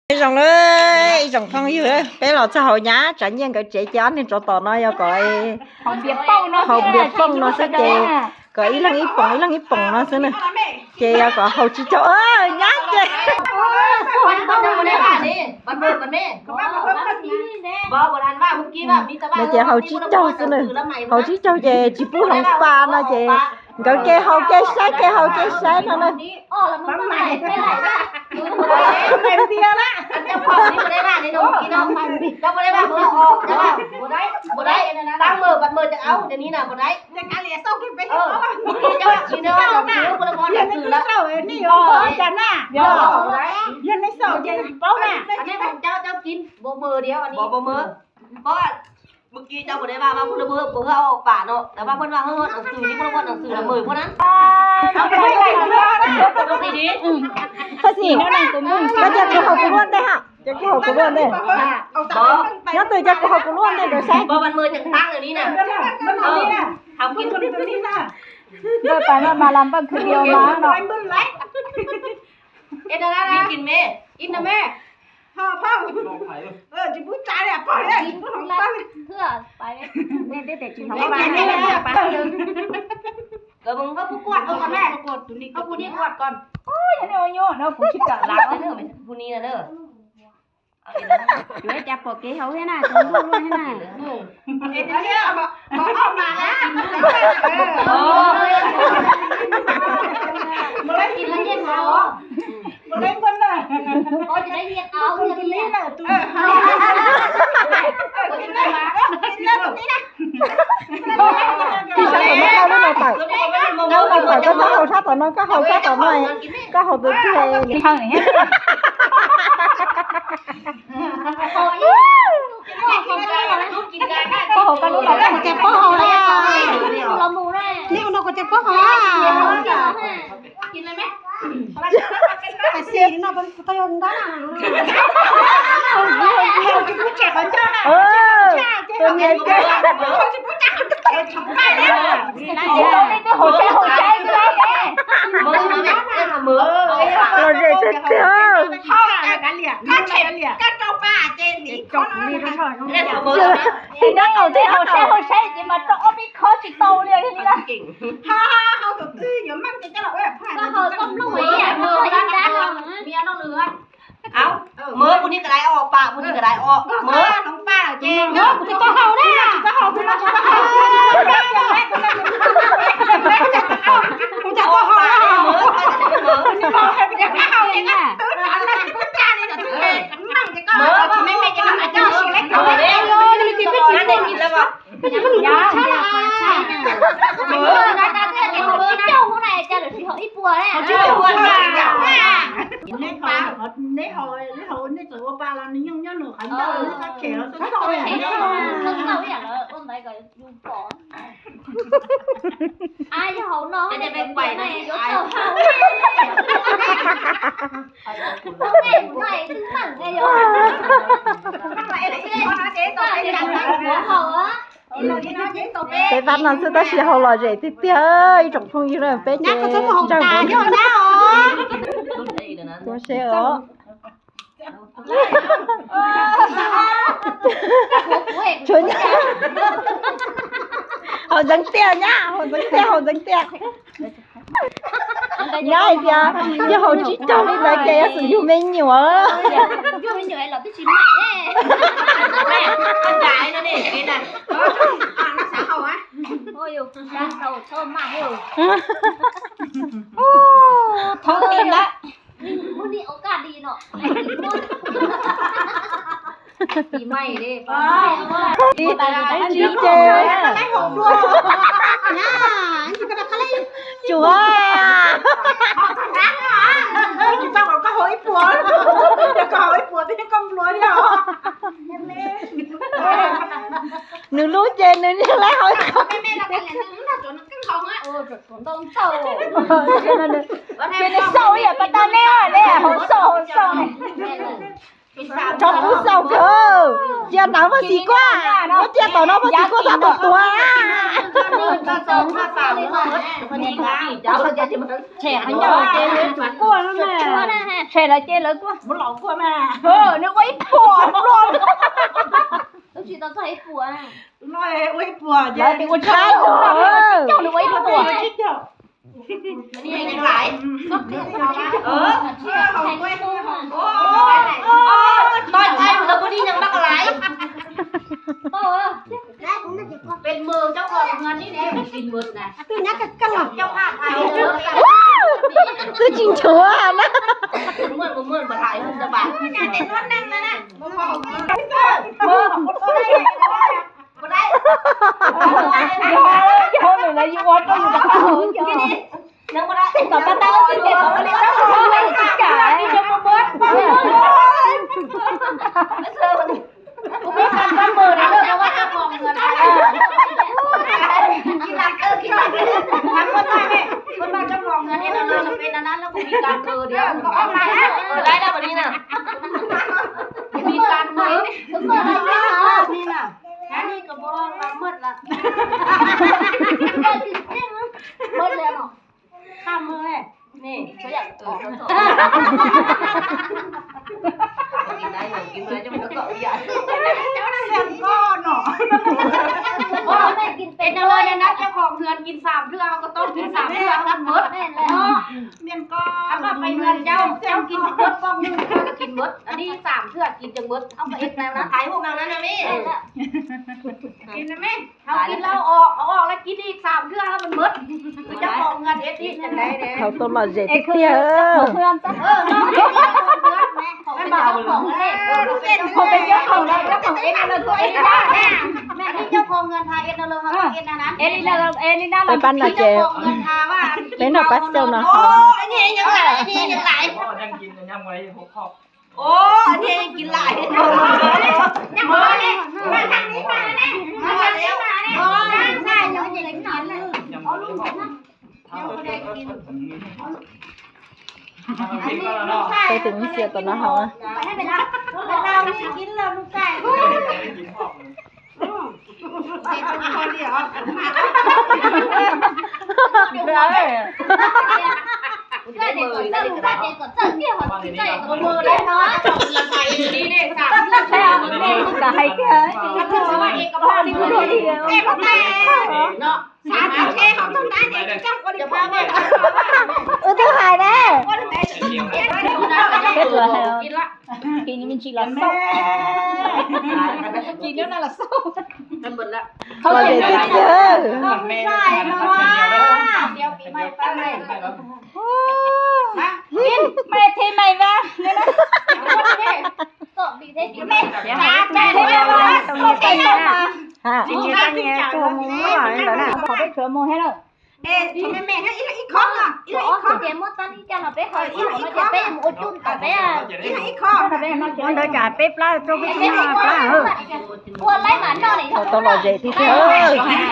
Nyob zoo lawm ib tsoom phooj ywg, peb los txog hauv nyab Tsav Nyiaj nkawd tsev ces ob niag tsov tom no yog kom haus npias pooj no xwb ces kom ib leeg ib poom ib leeg ib poom no xwb na. Ces yog kom haus tsis tsaug nyab ces, ces haus tsib caug xwb na. Haus tsib caug ces tsis pub hloov pa no ces nkawd ke haus ke saib ke haus ke saib no na. Mus ki cov pus dej vaj vaj phuj lawv pus hwj au pam no, lawv vaj phuj vaj hwj hwj nam xwm ni phuj vaj nam xwm lawv mws phuj na. Koj cia kuv haus kuv luaj ntej ha, cia kuv haus kuv luaj ntej. Nyob twg cia kuv haus kuv luaj ntej nkawd saib. Npawg Pais mas mas las npawj khwv video mas no. Yuav ua cas pom kev haus thiab na, tau ntuj luaj thiab na. Ib sab tom no tawm, ib sab tom no tawm, koj txhob haus sab tom no, koj haus sab tom no, koj haus tus twg. Koj haus koj lub los koj haus cov pob haus na. Neb ua no kuv cov pob haus. Tus niam ces lom zem tiag tiag. Tig dab qaum tig dab qaum saib ces mas rau ob peb khob tsis tau li. Mawv, kuv ni kawm dais os, pam kuv ni kawm dais os, mawv. Kuv tsis tau haus na. Kuv tsis tau haus na. Neb haus, neb haus, neb txawm ua pa los nws nyob nws qhov ncauj, neb txhob them los xwb. Peb tab no xwb tab sis haus lom zem tiag tiag ib tsoom phooj ywg na, peb ces ntsawg npaum no. Ua se os. Tsuav nyab. Haus ntxeev tiag nyab, haus ntxeev tiag, haus ntxeev tiag. Nyab hais tias yog haus tsib caug li ntawd ces yuav xum yug me nyuam. Thov kem lawm. Tsis ces. Tsuav. Nws lub ces nws niag lawv haus. Ces nws xauj ib yam pas tag neb, neb haus xauj haus xauj. Tso kuv xauj kawg. Cia ntawd Paj Xis Kuaj, muab cia tom no Paj Xis Kuaj txhob tuaj tuag. Tshem lawv ces lawv kuaj, nws ua ib puas luaj. Lawv tias ua tshab, nws ua ib puas. Twb tsis nchuav na. Ej, no los nab cov khoom hwm kis xam thwj, koj tau kis xam thwj, koj muab. Koj pais hwm cov, cov kis muab poj nwg, kis muab, ib xam thwj kis tseem muab. Hais hum no na, kis lauj, o, o, lawv kis ib xam thwj muab. Cov khoom hwm ib tib. Thaum tau lom zem tiag tiag. Peb pab no ces, peb nrog pab xyaum no haus. Peb tus xiaum tom no haus. Kav hais tiag. Wb twb hais ne. Peb tus hais, kis me ntsis los xauj. Kis no los xauj. Los zem tiag tiag. Mej thi mej va. Qhov peb tshuav mus he lawm. Ua ntawd cas peb plab rau peb tshuav plab. Tau los zem tiag tiag.